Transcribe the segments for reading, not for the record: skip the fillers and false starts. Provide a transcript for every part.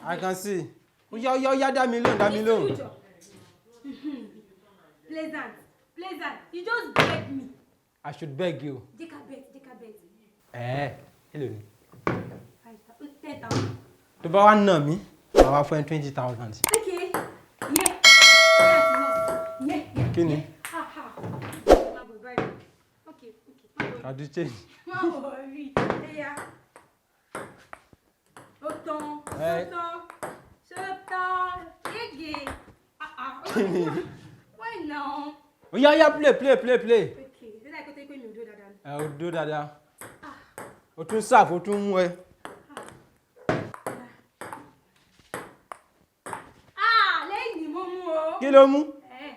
I can see. Ó yá, ó yá, ó yá, dá mi lóhùn, dá mi lóhùn. Pleasant, Pleasant, you just beg me. I should beg you. Jẹ́ ká bet, jẹ́ ká bet. Ẹ̀ẹ́, èló ni? 5,000, 10,000. Tó bá wá nà mí, màá wá fún ẹ 20,000. Okay. Yeah. Yeah, yeah. Kí ni? Ha ha. Má bọ̀ báyìí. Okay. Má bọ̀. Àdú change. Má worry. Ẹ̀yà. Ó tán. Ẹ. Ó tán. Ṣó tán. Yége. Ah ah. Kí ni? Why now? Ó yá, ó yá, play, play, play, play. Okay. Ṣé láì kó tó pé mi ò dó dáadáa ni? Ẹ ò dó dáadáa. O tún sáàfù, o tún mú ẹ. Ah! Lẹ́yìn ni mo mú o. Kí ló mú? Ẹ.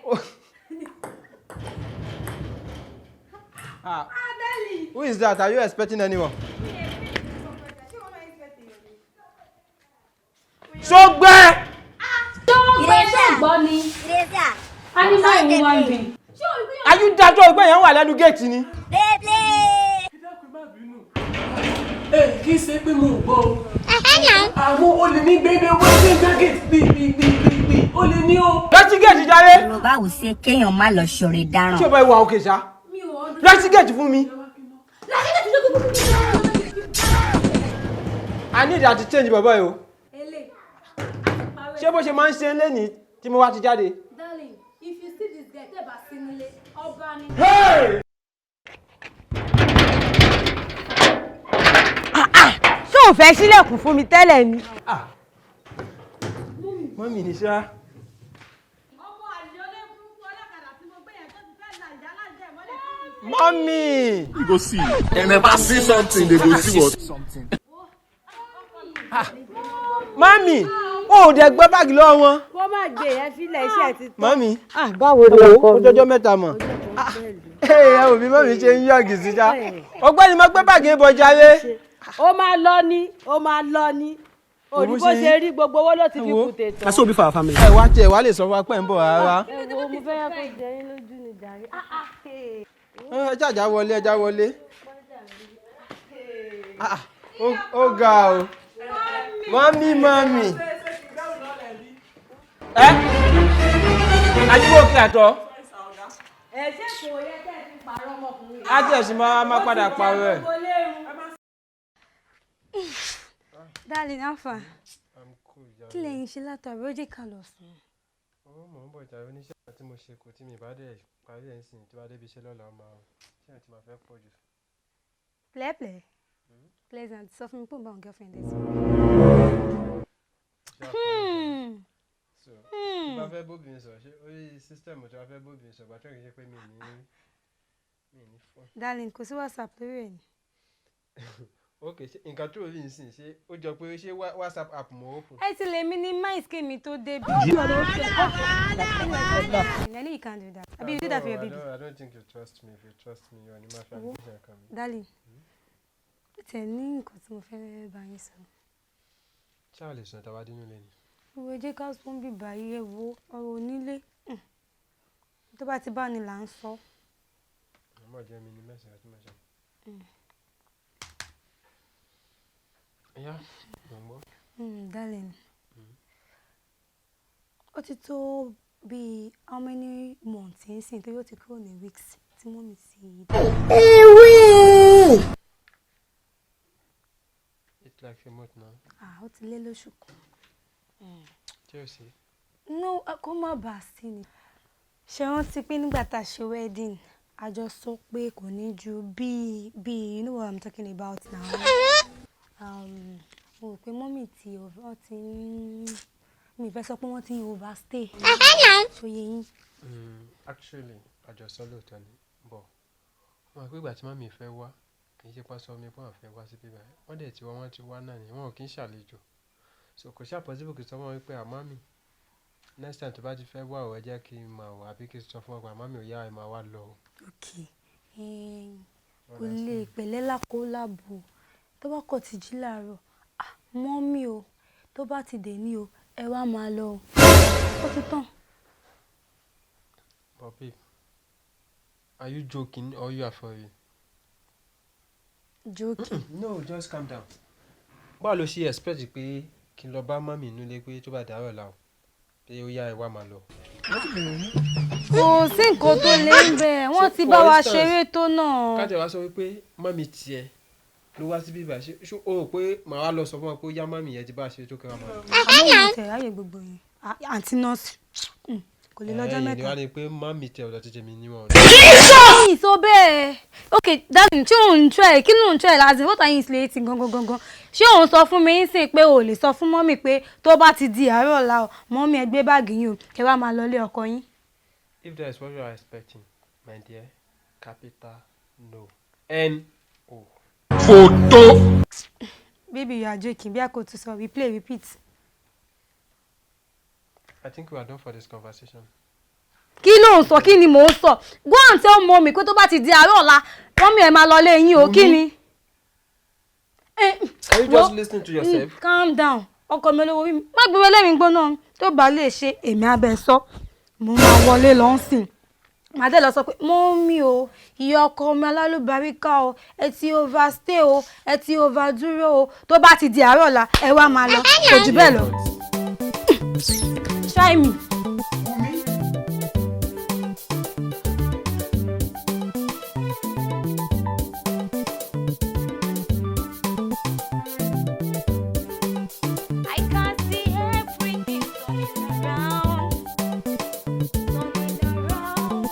Ah, Ah, darling. who is that? Are you expecting anyone? Ṣó gbẹ? Ṣé gbọ́ ni? Animal human being. Are you dájọ́ ìgbẹ́ yẹn wà lẹ́nu géètì ni? Ẹ kì í ṣe pé mo ò gbọ́ o. Àwọn olè ní gbẹgbẹ wọ́n ti ń gbá gate gbìgbìgbìgbì, olè ní o. Lọ sí géètì jáde. Yorùbá ò ṣe kéèyàn má lọ ṣọ̀rẹ́ dáràn. Ṣé o bá ìwà òkè ṣá? Mi ò ọdún. Lọ sí géètì fún mi. I need that to change bàbá yìí o. Ele. Ṣé bó ṣe máa ń ṣe lénìí tí mo wá ti jáde? Darling, if you see this guy, tẹ́ bá sí nílé, ọba ni. Ṣé ò fẹ́ sílẹ̀kùn fún mi tẹ́lẹ̀ ni? Mummy ní ṣá. Ọmọ àlè olóògùn ọlọ́kadà tí mo gbé yẹn tó ti fẹ́ là ìyá lájẹ̀ mọ́lẹ̀. Mummy! You go see. They never see something, they go see what. Mummy! O ò dẹ̀ gbọ́ báàgì lọ́wọ́ wọn. Wọ́n má gbé yẹn fílẹ̀, iṣẹ́ ti tán. Mummy! Báwo ni ọkọ Ó mi? jọjọ́ mẹ́ta mọ̀. Ẹ ò bí mummy ṣe ń yọ̀gì sí ṣá. Ọgbẹ́ni mo gbé báàgì yẹn bọ̀ jàre. Ó máa lọ ní, ó máa lọ ní. Òní bó ṣe rí, gbogbo owó ló ti fi Wo. kù tètè. Na so be for our family. Ẹ wá tiẹ̀ wá lè sọ fún wa pé ń bọ̀ rárá. Ẹ wo, mo fẹ́ kó jẹ yín lójú ni jàre. Ẹ jàjà wọlé, ẹ já wọlé. Ah, ó ga o. Mummy, mummy. Ẹ àdúgbò kí àtọ̀. Ẹ ṣé, kò yẹ kẹ́ ẹ fi pààrọ̀ ọmọkùnrin. Á tiẹ̀ sì máa padà pààrọ̀ ẹ̀. Darling, how far? Kí lẹ̀yin ṣe látàrí ó jẹ́ ká lọ sùn? Owó mò ń bọ̀ jàre, oníṣẹ́ tí mo ṣe kò tí mi bá dẹ̀ parí ẹ̀ ń sìn, tí bá débi iṣẹ́ lọ́la, máa ṣé ẹ̀ tí máa fẹ́ pọ̀ jù. Plẹ́plẹ́. Pleasant, sọ fún mi pé òun bá òun girlfriend ẹ̀ sọ. So tí bá fẹ́ bóbìnrin sọ̀rọ̀, ṣé orí system tí bá fẹ́ bóbìnrin sọ̀rọ̀ bá tẹ́lẹ̀ ṣe pé mi ní fún. Darling, kò sí WhatsApp lórí ẹ̀ ni. Ok, ṣé nǹkan tó rí nsìn, ṣé ó jọ pé ṣé WhatsApp app mo open? Ẹ ti lè minimize kí mi tó débi. Nelly, you can't do that. Abi you do that for your I baby? don't think you trust me. If you trust me, you ní máa fi allegation kan mi. Darling, ó tẹ̀ ní nǹkan tí mo fẹ́ bá yín sọ. Ṣáà lè sùn tàbá dínú lé ni? Ìwé jẹ́ ká sún bíbá yìí, ẹ wo ọ̀rọ̀ onílé. Tó bá ti bá ni là ń sọ. Àmọ́ jẹ́ mi ní mẹ́sàn-án àti mẹ́sàn-án. Ìyá, mo ń gbọ́. Darling, ó ti tó bíi how many months ń sìn torí ó ti kúrò ní weeks tí mummy ti. Ewé. It's like a month now. Ah, ó ti lé lóṣù kan. Ṣé o sí? No, kó má bàa sí ni. Ṣé rántí pé nígbà tá a ṣe wedding, a jọ sọ pé kò ní ju bíi, you know what I'm talking about now. Mo rò pé mummy ti wọ́n ti ń, mi ò fẹ́ sọ pé wọ́n ti ń overstay. Ṣó yé yín? Actually, àjọsọ lóòótọ́ ni, but wọ́n mọ̀ pé ìgbà tí mummy fẹ́ wá, kì í ṣe pé sọ mi pé wọ́n fẹ́ wá síbí báyìí. Wọ́n dẹ̀ ti wá, wọ́n ti wá náà ni, wọ́n ò kí ń ṣàlejò. So kò ṣá possible kí n sọ fún wọn wípé, "À mummy, next time tó bá ti fẹ́ wá o, ẹ jẹ́ kí n mọ̀ o," àbí kí n sọ fún wọn pé, "Mummy, ó yá, ẹ máa wá lọ o." Okay. Kò lè pẹ̀lẹ́ lákó lábo. Tó bá kọ̀ ti jí láàárọ̀, "Ah, mummy o, tó bá ti dé ní o, ẹ wá máa lọ o." Ó ti tán. But babe, are you joking or you are for real? Joking. No, just calm down. Báwo ló ṣe expect pé Kí n lọ bá mummy nílé pé tó bá dàárọ̀ ọ̀la o, pé ó yá, ẹ wá máa lọ. Kò sí nǹkan tó lè ń bẹ̀, wọ́n ti So, bá for wa instance, ṣeré tó náà. ká tẹ̀ wá sọ wípé mummy tiẹ̀ ló wá síbí báyìí, ṣé o rò pé màá wá lọ sọ fún wọn pé ó yá, mummy yẹn ti bá a ṣeré tó, kẹ́ wá máa lọ? Àmọ́ òun tẹ̀ ráyè gbogbo yẹn. Àǹtí nọ́ọ̀sì kò lè lọ́jọ́ Ẹ̀yìn ni 3. wá ní pé mummy tiẹ̀ ọ̀dọ̀ títí mi níwọ̀n. Mi sọ bẹ́ẹ̀. Okay, darling, ṣé òun ń try? Kí ló ń try láti? What are you insinuating gangan gangan? Ṣé òun sọ fún mi ń sìn pé o ò lè sọ fún mummy pé tó bá ti di àárọ̀ ọ̀la o, mummy, ẹ gbé báàgì yín o, kẹ́ wá máa lọ ilé ọkọ yín? If that is what you are expecting, my dear, capital no. N O. Photo. Baby, you are joking. Bí a kò tún sọ, replay, repeat. I think we are done for this conversation. Kí ló ń sọ? Kí ni mò ń sọ? Go and tell mommy pé tó bá ti di àárọ̀ ọ̀la, mummy, ẹ máa lọ ilé yín o. Kí ni? Are you just listening to yourself? Calm down. Ọkọ mi olówó mi, má gbé wọlé mi gbóná. Tó bá lè ṣe, èmi abẹ sọ. Mo máa wọlé lọ sìn. Màá dẹ̀ lọ sọ pé mummy o, ìyá ọkọ mi alálùbáríkà o, ẹ ti overstay o, ẹ ti overdúró o. Tó bá ti di àárọ̀ ọ̀la, ẹ wá máa lọ. Kò jù bẹ́ẹ̀ lọ. Try me. I can see everything turning around, turning around,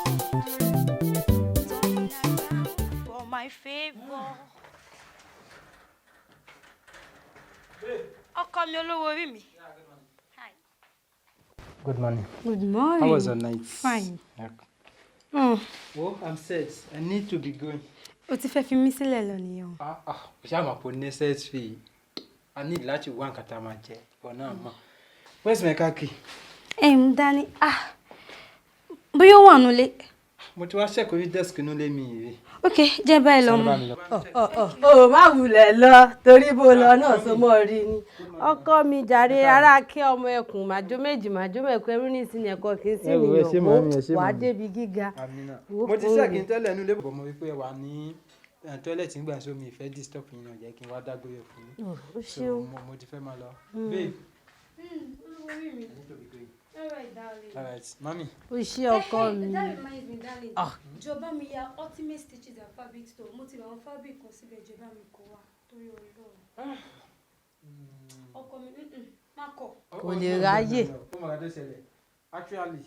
turning around for my favor. Ọkọ mi olówó orí mi. Good morning. Good morning. How was your night? Fine. Yeah. Well, I'm set. I need to be going. O ti fẹ́ fi mí sílẹ̀ lọ nìyẹn o. Ah ah, kò ṣáà mọ̀ pé necessary. I need láti wá nǹkan tá a máa jẹ. Ìwọ náà mọ̀. Where's my car key? Ẹ ń dání, ah, bóyá ó wà nulẹ̀. Mo ti wá check orí desk inú ilé mi yìí. Ok, jẹ́ báyìí lọ mú. Sáré bá mi lọ. O má wulẹ̀ lọ, torí bó lọ náà so mọ́ rí ni. Ọkọ mi jàre, ara kí ọmọ ẹkùn màjó méjì màjó mẹ́kọ ẹrú ní ìsìn ẹ̀kọ́ kì í sí Ẹ wò, ẹ ṣé nìyàn màámi, ẹ ṣé wàá màámi. débi gíga. Amina. Wo, Mo ti ó check rí. in tẹ́lẹ̀ inú ilé bọ̀, mo rí pé ẹ wà ní toilet nígbà tí omi ìfẹ́ disturb yín náà jẹ́ kí n wá dágbére fún yín. Ó So ṣeun. mo ti fẹ́ máa lọ. Babe, I need to be going. All right, mummy. Ó ṣe, ọkọ mi. That reminds me, darling. Ah. Jọba mi ya Ultimate Stitches and Fabric Store. Mo ti ra àwọn fabric kan síbẹ̀, jọba mi kó wá torí Ọlọ́run. Ọkọ mi, má kọ̀. Kò lè ráyè. Ó mọ̀ ká tó ṣẹlẹ̀. Actually,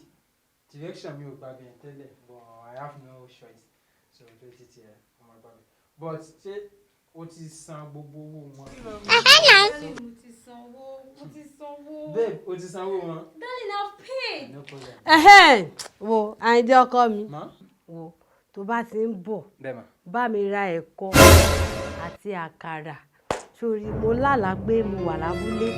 direction mi ò gbà bẹ̀yẹn tẹ́lẹ̀, but I have no choice. So tó ti tiẹ̀, mo máa gbà bẹ̀. But ṣé o ti san gbogbo owó wọn? Darling, mo ti sanwó, mo ti sanwó. Babe, o ti sanwó wọn? Darling, I've paid. No problem. Ẹhẹ́n, wo Àyìndé ọkọ mi, Ma? wo tó bá ti ń bọ̀, Bẹ́ẹ̀ ma. bá mi ra ẹ̀kọ àti àkàrà sórí. Mo lálàá pé mo wà lábúlé,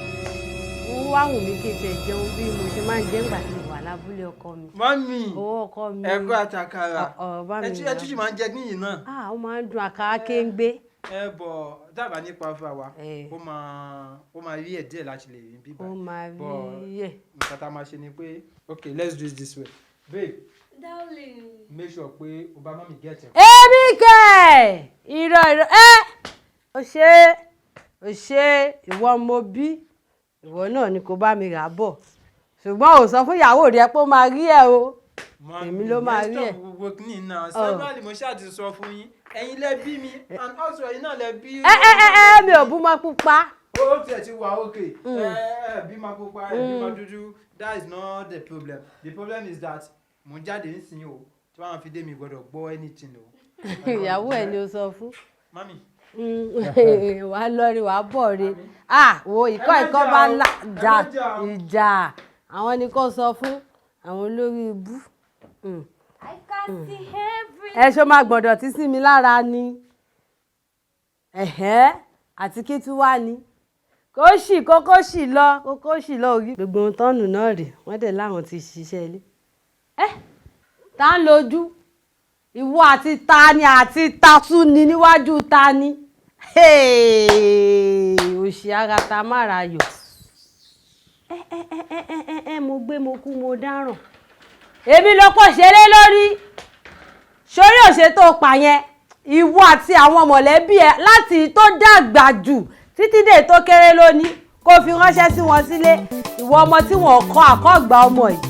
ó wá wù mí kí n tẹ̀ jẹun bí mo ṣe máa ń jẹ nígbà tí mo wà lábúlé, ọkọ mi. Mummy! Owó ọkọ mi. Ẹ̀kọ́ àtàkàrà. Ọ̀ bá mi Ẹ tún rà. ẹ tún sì máa ń jẹ kí yìí náà. Ah, ó máa ń dùn, àkàrà kéńgbé. Ẹ bọ̀ dábàá nípa fún wa. Eh. Ó máa rí ẹ̀ díẹ̀ láti lè rí bíbá. Ó máa rí But ẹ̀. nǹkan tá a máa ṣe ni pé, okay, let's do it this way. Babe, Darling. make sure pé o bá mummy get ẹ̀. Èmi kẹ̀, irọ́ irọ́ ẹ́. Ó ṣe, ó ṣe, ìwọ mo bí, ìwọ náà ni kò bá mi rà bọ̀, ṣùgbọ́n ò sọ fún ìyàwó rẹ pé ó máa rí ẹ o. Èmi ló máa rí ẹ. Stop gbogbo kìíní náà. Severally mo ṣáà ti sọ fún yín. Ẹ̀yin lẹ bí mi and also ẹ̀yin náà lẹ bí. Ẹ ẹ ẹ ẹ, mi ò bú mọ́ pupa. Ó tiẹ̀ ti wà okay. Ẹ ẹ bí máa pupa, ẹ bí máa dúdú. That is not the problem. The problem is that mo ń jáde nísìnyí o. Tí wọ́n fi dé, mi gbọ́dọ̀ gbọ́ anything o. Ìyàwó ẹ ni o sọ fún. Mummy. Wàá lọ rí, wàá bọ̀ rí. Ah, wo ìkọ́ Ẹ má ìkọ́ jà bá o, ńlá ẹ jà má jà o. ìjà àwọn ni kò sọ fún àwọn olórí ibú. I can see everything. Ẹ ṣó máa gbọ̀dọ̀ tí sí mi lára ni. Ẹ̀hẹ́, àti kí tún wá ni kó sì kókó sì lọ, kókó sì lọ orí. Gbogbo ohun tọ́nù náà rè, wọ́n dẹ̀ láwọn ti ṣiṣẹ́ ilé. Ẹ tá ń lójú ìwọ àti ta ni àti ta tún ni níwájú ta ni? Òṣì ara ta mára yọ. Ẹ ẹ ẹ ẹ ẹ ẹ ẹ, mo gbé, mo kú, mo dáràn. Èmi ló pọ̀ ṣeré lórí sórí òṣè tó pa yẹn. Ìwọ àti àwọn mọ̀lẹ́bí ẹ, láti tó dàgbà jù títí dé tó kéré lónìí. Kó fi ránṣẹ́ sí wọn sílé. Ìwọ ọmọ tí wọn kọ́ àkọ́gbà ọmọ yìí.